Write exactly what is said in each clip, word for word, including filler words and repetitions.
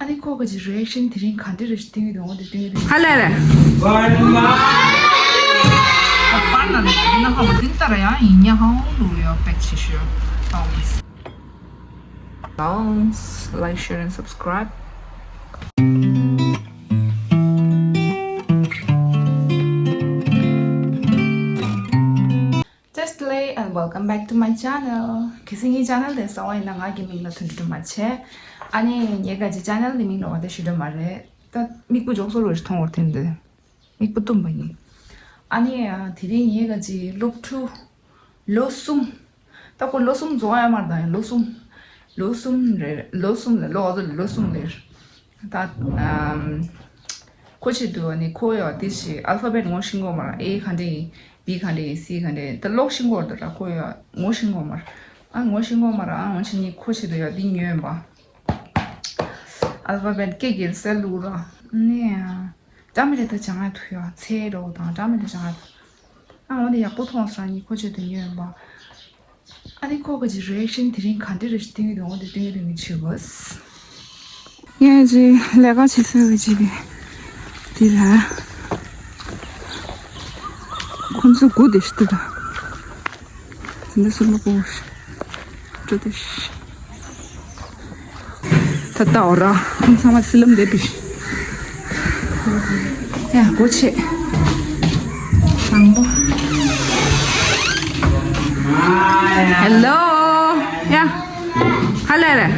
ཨ་ནི་ཁོ་ག་ཅི་རི་ཨེག་ཤན་དེ་རིང་ག་འདྲ་རེ་ཞིག་སྟོན་གྱི་འདུག་འོ་དེ་སྟོན་གྱི་འདུག་ཧ་ལས་རེད། པར་ན་ལ་ཡིན་ན་ཧ་མ་དེ་ལྟར་ཡང་ཡིན་ཉ་ཧང་ལུ་ཡོ་པེག་ཆེ་ཤོས་ཏོང་། Like, share and subscribe. Just play and welcome back to my channel. གལ་སྲིད་ངའི་ཅེ་ནལ་དེ་གསར་པ་ཡིན་ན་ང་གི་མིང་ལ་དོན་འགྲུབ་མ་བྱེད། ཨ་ནི་ངའི་ག་ཅི་ཅེ་ནལ་དེ་མིང་ལོགས་དེ་ཞུ་འདོད་མ་རེད། ད་མིག་པོ་འཇོག་སོ་རུ་ཞིག་མཐོང་བར་ཐོན་ཏེ། མིག་པོ་བཏུམ་པ་ཡིན། ཨ་ནི་དེ་རིང་ངའི་ག་ཅི་སློབ་ཕྲུག་ལོ་གསུམ། ད་ཁོ་ལོ་གསུམ་རྫོགས་ཡ་མར་དང་ལོ་གསུམ། ལོ་གསུམ་རེད། ལོ་གསུམ་ལ་ལོ་ཨ་ཟོ་ལོ་གསུམ་ལེར། ད་ཨམ། ཁོ་ཆེད་དུ་ནི་ཁོ་ཡོད་དེ་ཞིག་ཨལ་ཕ་བེད་ངོ་ཤེས་གོ་མ་ར། ཨེ་ག་འདྲ་ཡིན། བི་ག་འདྲ་ཡིན། སི་ག་འདྲ་ཡིན། ད་ཀློག་ཤེས་གོ་ར། ད་ར་ཁོ་ཡོད་ངོ་ཤེས་གོ་མ་ར། ཨ་ངོ་ཤེས་གོ་མ་ར། ཨ་ངོ་ཤེས་ནི་ཁོ་ཆེད་དུ་ཡོད་དེ་ཉོས་ཡིན་པ། ཨལ་ཕ་བེད་ཀེ་གིར་སེལ་ལུག་ར། ནི་ཨ་ཀྲ་མི་རེ་ད་ཅང་ཨ་ཐུ་ཡོད་ཚེ་རོ་དང་ཀྲ་མི་རེ་ཅང་ཨ་ཐུ། ཨ་འོ་དེ་ཡག་པོ་མཐོང་སོང་ནི་ཁོ་ཆེད་དུ་ཉོས་ཡིན་པ། ཨ་ནི་ཁོ་ག་ཅི་རི་ཨེག་ཤན་དེ་རིང་ག་འདྲ་རེ་ཞིག་སྟོན་གྱི་འདུག་འོ་དེ་སྟོན་གྱི་འདུག་ངས་བྱེད་དགོས། ངས་ཅི་ལས་ཀ་བྱེད་ས་ག་ཅི་བི་དེ་ལ་ཁོང་ཚོ་སྒུག་བསྡད་ཤི་འདུག་ད་འདི་སུ་མ་པོ་ཤི་འགྲོ་བསྡད་ཤི། ད་ལྟ་འོ་ར། ཁོང་ཚང་མ་སི་ལམ་བསྡད་པའི། ཡ་སྒོ་ཕྱེ། དང་པོ། Hello. ཡ། ཧ་ལས་རེད།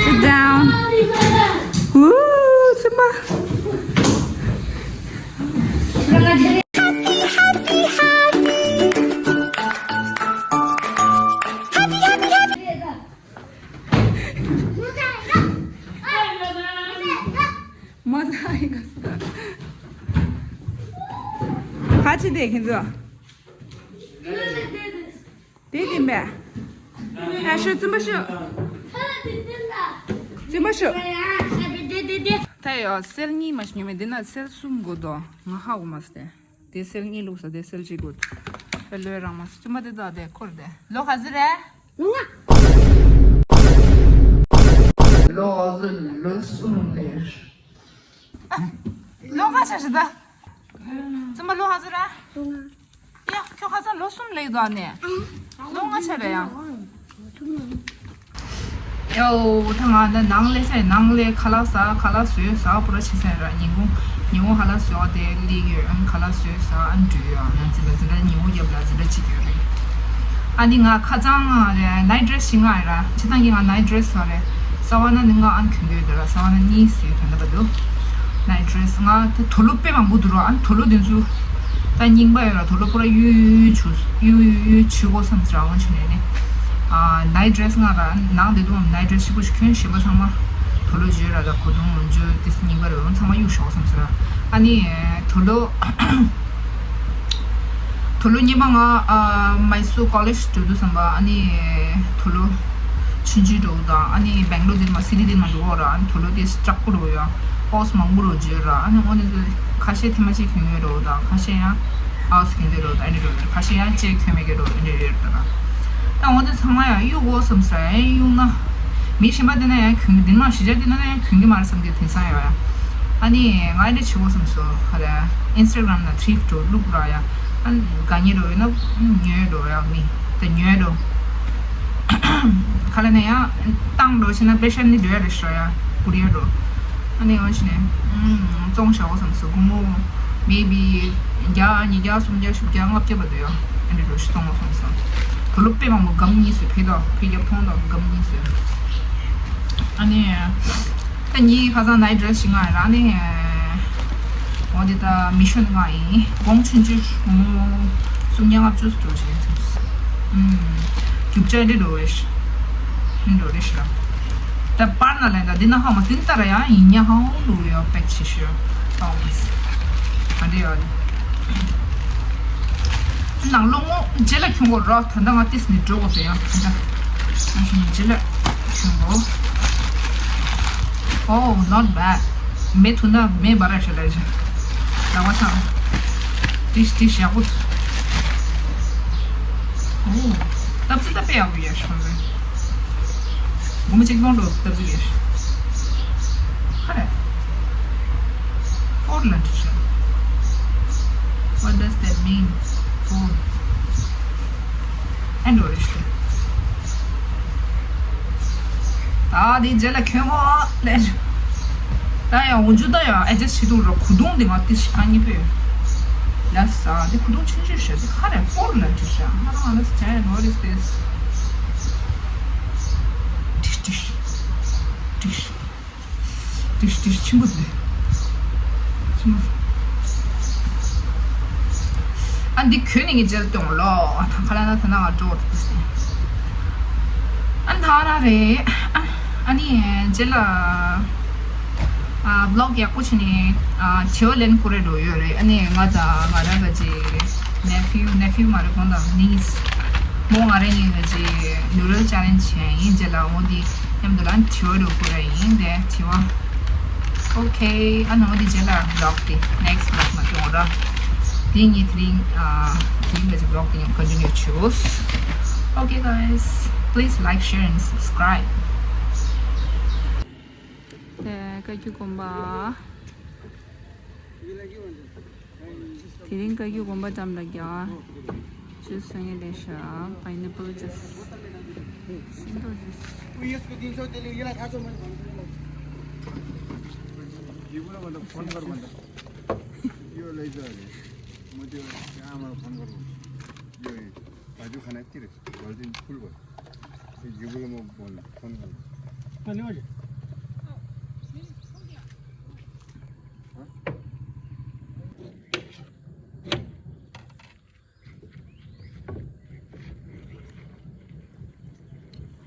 Sit down. Woo, སེམས་པ། མ་ཟ་ཡི་ག་ས། ཧ་ཅི་དེ་ཁྱེད་ཚོ། དེ་དེ་མེད། ཨ་ཤོད་བཙུན་པ་ཤོད། བཙུན་པ་ཤོད། ད་ཡོ་སེལ་གཉིས་མ་ཤི་ཉོ་མེད་འདི་ན་སེལ་གསུམ་དགོས་དོ། ང་ཧ་གོ་མ་སྟེ། དེ་སེལ་གཉིས་བླུགས་ས་དེ་སེལ་གཅིག་དགོས། ཨེ་ལོས་རང་མ་བཙུན་པ་དེ་དག་དེ་འཁོར་དེ་ལོ་ག་ཚོད་རེད། ལོ་ལྔ། ལོ་ག་ཚོད་ལོ་གསུམ་ལས། ལོ་ག་ཚོད་རེད་ད། བཙུན་པ་ལོ་ག་ཚོད་རེད། ལོ་ལྔ། ཡ། ཁྱོད་ཁ་སང་ལོ་གསུམ་ལས་འདུག་ཨ་ནི། ལོ་ལྔ་ཆགས་རེད་ཡ། ཡའོ། ད་ང་ད་ནང་ལས་ས་ནང་ལས་ཁ་ལག་ཟ། ཁ་ལག་བཟོས་ཟ་པོ་ར་བྱེད་ས་ར། ཉིན་གུང་ཉིན་གུང་ཁ་ལག་བཟོས་དེ་ལིག་ཡོད། ཨ་ནི་ཁ་ལག་བཟོས་ཟ། ཨ་ནི་འགྲོ་ཡོད། ཨ་ནི་འཛིན་གྲྭ་འཛིན་གྲྭ་ཉིན་གུང་རྒྱབ་ལ་འཛིན་གྲྭ་གཅིག་ཡོད་རེད། ཨ་ནི་ང་ཁ་སང་ནའིཊ་ཌེ་རེ་སི་ཞིག་ང་ཡོད་ར། ཕྱི་ཐང་གི་ང་ནའིཊ་ཌེ་རེ་སི་ཟ་རེད། གསར་པ་ན་ནི་ང་ཨ་ནི་གྱོན་གྱི་ཡོད་ར། གསར་པ་ན་གཉིས་ཟོས་དོན་དག་འདུག་ནའིཊ་ཌེ་རེ་སི་ང་དེ་དུག་ལོག་དཔེ་མང་པོ་འདུག་ར། ཨ་ནི་དུག་ལོག་དེ་ཚོ་ད་རྙིང་པ་ཡོད་ར། དུག་ལོག་པུ་ར་གཡུག་གཡུག་བྱུག་གཡུག་གཡུག་གཡུག་བྱུག་དགོས་བསམ་ཟེར་ར། འོན་ཆེ་ནས་ནི་ནའིཊ་ཌེ་རེ་སི་ང་ར་ནང་དེ་དུང་ནའིཊ་ཌེ་རེ་སི་ཞིག་པོ་ཞིག་གྱོན། གཞན་པ་ཚང་མ་དུག་ལོག་བརྗོད་ར། ད་གོས་ཐུང་བརྗོད་དེ་རྙིང་པ་རེད། འོ་ཚང་མ་གཡུག་ཞོག་བསམ་ཟེར་ར། ཨ་ནི་དུག་ལོག་དུག་ལོག་སྔོན་མ་ང་ཨ་མའི་སུར་ཀོ་ལེཇ་འགྲོ་དུས་ཙམ་པ། ཨ་ནི་དུག་ལོག་ཆུང་ཆུང་འགྲོ་དང་། ཨ་ནི་སྦེང་ལོར་དེ་མ་སི་ཊི་དེ་མ་འགྲོ་ར། ཨ་ནི་དུག་ལོག་དེ་སྐྲག་པོ་འགྲོ་ཡ། ཨོས་མང་པོ་འགྲོ་བརྗོད་ར། ཨ་ནི་འོ་ནི་ཁ་ཤས་ཐེངས་མ་གཅིག་གྱོན་ཡོད་འགྲོ་དང་། ཁ་ཤས་ཡང་ཨོས་གྱོན་དེ་འགྲོ་དང་། ཨ་ནི་འགྲོ་ཡོད། ཁ་ཤས་ཡང་ཅེ་གྱོན་མེད་གི་འགྲོ་ཨ་ནི་ཡོད་དང་། ད་འོ་དེ་ཚང་མ་ཡང་གཡུག་དགོས་བསམ་ས། ཡང་གཡུག་ན་མི་གཞན་པ་དེ་ན་ཡང་གྱོན་གི་འདི་མ་གཞིས་ཆགས་དེ་ན་ཡང་གྱོན་གི་མ་རེད་བསམ་གི་དེང་སང་ཡོད་ཡ། ཨ་ནི་ང་འདི་བྱེད་དགོས་བསམ་སོང་། ཨ་རེ་ཨིན་སི་ཊ་གྷ་རམ་ན་ཐྲིཕ་ཊི་འགྲོ་བླུག་ར་ཡ། ཨ་ནི་དགའ་ཉེ་འགྲོ་ཡོད་ན་ཉོས་འགྲོ་ཡ། མི་དེ་ཉོས་འགྲོ། ག་ལ་ནས་ཡང་བཏང་འགྲོ་བྱས་ན་པེ་ཤན་ནི་འགྲོ་ཡ་རེད་ཤག་ཡ། ཀུ་རི་ཡར་འགྲོ། ཨ་ནི་འོ་བྱས་ནས་བཙོང་བཞག་དགོས་བསམ་སོང་། སྒོར་མོ་མེ་བི་བརྒྱ་ཉིས་བརྒྱ་སུམ་བརྒྱ་བཞི་བརྒྱ་ལྔ་བརྒྱ་བར་དུ་ཡོད། ཨ་ནི་འགྲོ་ཞིག་བཙོང་དགོས་བསམ་སོང་། དུག་ལོག་དཔེ་མང་པོ་སྒམ་གཉིས་བཟོས། ཕེ་དོ་ཕེ་རྒྱབ་མཐོང་དོ་སྒམ་གཉིས་བཟོས། ཨ་ནི། ད་ངའི་ཁ་སང་ནའིཊ་ཌེ་རེ་སི་ཞིག་ང་རང་ནས། འོ་དེ་ད་མི་ཤོན་ང་ཡིན། གོང་ཆུང་ཆུང་སུམ་བརྒྱ་ལྔ་བཅུ་འགྲོ་བྱེད། ཨུམ། རྒྱུ་ཆ་འདི་འགྲོ་རེད། འདི་འགྲོ་རེད་ཤག་ད་པར་ན་ལན་ད་འདི་ན་ཧ་མ་དེ་ལྟར་ཡང་ཡིན་ཉ་ཧ་ལུ་ཡོ་པེག་ཆེ་ཤོས་ཏོང་མིས། ཨ་འདི་ཡོད། ནང་ལོ་ངོ་རྗེས་ལ་ཁྱོད་གོ་རོགས། ད་ལྟ་ང་ཏིས་ནི་འགྲོ་གོ་ཟེར་ཡང་ད་ལྟ་ང་ཞིག་རྗེས་ལ་ཁྱོད་གོ། Oh, not bad. མེ་ཐུ་ན་མེ་འབར་ར་ཤ་ལ་ཞིག་ལ་བ་ཚང་། ཏིས་ཏིས་ཡག་པོ། Oh, སྟབས་ཚེ་ད་དཔེ་ཡག་པོ་ཡ་ཤོང་རེད། མི་གཅིག་སྟོང་འགྲོ་སྟབས་ཀྱིས། ཁ་རེ། ཕོར་ལ་འདྲི་ཤག What does that mean? ཕོར། ཨེ་འགྲོ་རེ་ཤི། ད་དེ་རྗེས་ལ་ཁྱོད་མོ་ལས། ད་ཡང་འུ་ཇུ་ད་ཡང་ཨེ་ཇེ་སི་ཊི་བྱེད་དུ་རོ། ཁུ་རྡུང་འདི་ང་ཏི་ཤི་ཁ་གཉིས་པོས། ལ་ས་འདི་ཁུ་རྡུང་ཆུང་ཆུང་ཤ་ཟི་ཁ་རེ་ཕོར་ལ་འདྲི་ཤག I don't understand. What is this? ཏིཤ་ཏིཤ། ཏིཤ། ཏིཤ་ཏིཤ་ཆེན་པོ་འདི། ཆེན་པོ། ཨ་འདི་གྱོན་ནས་ངས་མཇལ་སྟོན་ལོ། ཨ་ཐང་ཁ་ལ་ན་ཐ་ན་ང་འགྲོ་བ་ཏིཤ་ཏིཤ། ཨ་ཐ་ར་རེད། ཨ་ཨ་ནི་མཇལ་ལ། ཨ་བི་ལོག་ཡག་པོ་བྱས་ནས་ཨ་དྲི་བ་ལན་ཁོ་རེ་འགྲོ་ཡོད་རེད། ཨ་ནི་ང་དང་ང་རང་ག་ཅི་ནེ་ཕིའུ་ནེ་ཕིའུ་མ་རེད་ཁོང་དང་ནིས་མོ་ང་རང་གཉིས་ཀ་ཅི་ནུ་རལ་ཅེ་ལེན་ཇི་བྱས་ཡིན། མཇལ་ལ་འོ་འདི་མཉམ་དུ་ལ་དྲི་བ་འགྲོ་ཁོ་རེ་ཡིན་དེ་དྲི་བ། ཨོ་ཁེ། ཨ་ནི་འོ་འདི་མཇལ་ལ་བི་ལོག་དེ་ནེག་སི་ཊི་བི་ལོག་མ་འགྲོ་ར། དེ་ངས་དེ་རིང་ཨ་དེ་རིང་ག་ཅི་བི་ལོག་དེ་ངས་ཀོན་ཊི་ནིའུ་བྱོས། Okay guys, please like, share and subscribe. དེ་བཀའ་བརྒྱུད་དགོན་པ། དེ་རིང་བཀའ་བརྒྱུད་དགོན་པ་འགྲམ་ལ་རྒྱ་ཇུས་བཟོ་མཁན་ལས་ཤག Pineapple juice. ཤིང་ཏོག་ཇུས།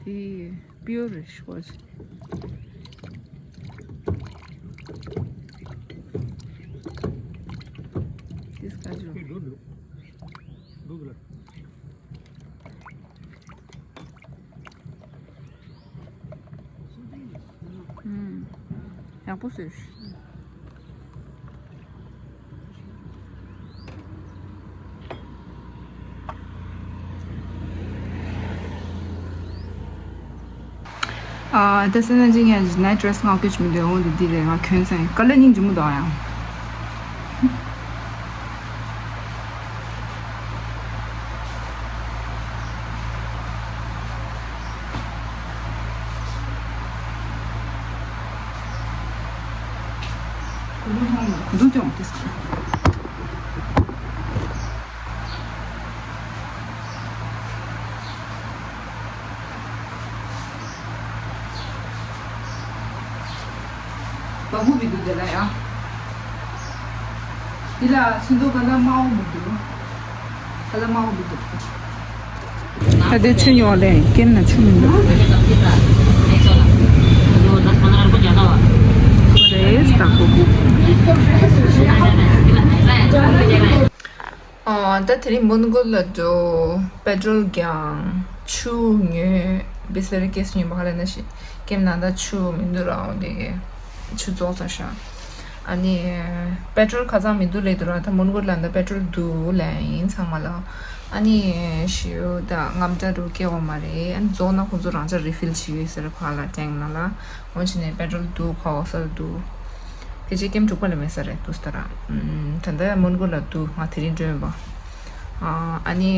དེ་པིའུར་རེད་ཤག་དེ་སྐད་ཅོ། ཡག་པོ་བཟོས། ཨ་ད་སེམས་ནང་ཅི་ངས་ནའི་ཊི་ཌི་རེ་སི་ང་སྐྱོ་ཆུ་མི་འདོད་འོང་དེ་འདི་རེད། ང་གྱོན་སེང་ཀ་ལར་སྙིང་རྗེ་མོ་འདུག་ཡང་། བ་སྤུ་མི་འདུག་དེ་ལ་ཡ། འདི་ལ་ཚོན་མདོག་ཀ་ལ་དམར་པོ་མི་འདུག་ཀ་ལ་དམར་པོ་མི་འདུག་ད་དེ་ཆུ་ཉོ་ལེ་ཀེམ་ན་ཆུ་མི་འདུག་རེས་དག་པོ། ཨ་ད་དེ་རིང་མོན་གྷོ་ལ་འགྲོ། པེ་ཊྲོལ་རྒྱག་ཆུ་ཉོས། བི་སི་ལ་རི་ཀེ་སི་ཉོས་པ་ཧ་ལས་ན་ཤི། ཀེམ་ནང་ད་ཆུ་མི་འདུག་ར། འོ་དེ་གི་ཆུ་རྫོགས་ཚར་ཤག་ཨ་ནི་པེ་ཊྲོལ་ཁ་སང་མི་འདུག་ལས་འདུག་ར། ད་མོན་གྷོ་ལ་ད་པེ་ཊྲོལ་འདུག་ལས་ཡིན་ཚང་མ་ལ། ཨ་ནི་ཞུ་ད་རྔམ་དྲ་རུ་སྐྱེ་བ་མ་རེད། ཨ་ནི་རྫོགས་ན་ཁོང་ཚོ་རང་ཅག་རི་ཕིལ་བྱེད་ཡོད་ཟེར་ཕ་ལ་ཊེང་ནང་ལ། འོན་ཆེ་ནས་པེ་ཊྲོལ་འདུག་ཁ་འོ་སར་འདུག་ཕལ་ཆེར་ཀེམ་དྲུག་པ་ལས་མེད་ས་རེད་འདུག་ས་ར། ད་ལྟ་མོན་གྷོ་ལ་འདུག་ང་དེ་རིང་འགྲོ་ཡིན་པ། ཨ་ནི་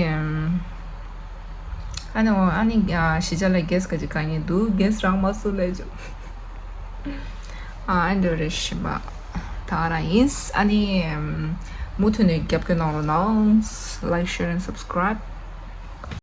ཨ་ནི་འོ་ཨ་ནི་གཞིས་ཆགས་ལ་གེ་སི་ག་ཅིག་དཀའ་ངལ་འདུག་གེ་སི་རག་མ་སོང་ལས་བྱུང་། ཨ་འདྲ་རེད་ཤི་པ། ད་རང་ཡིན། ཨ་ནི་མུ་མཐུད་ནས་རྒྱབ་སྐྱོར་གནང་རོགས་གནང་། Like, share and subscribe.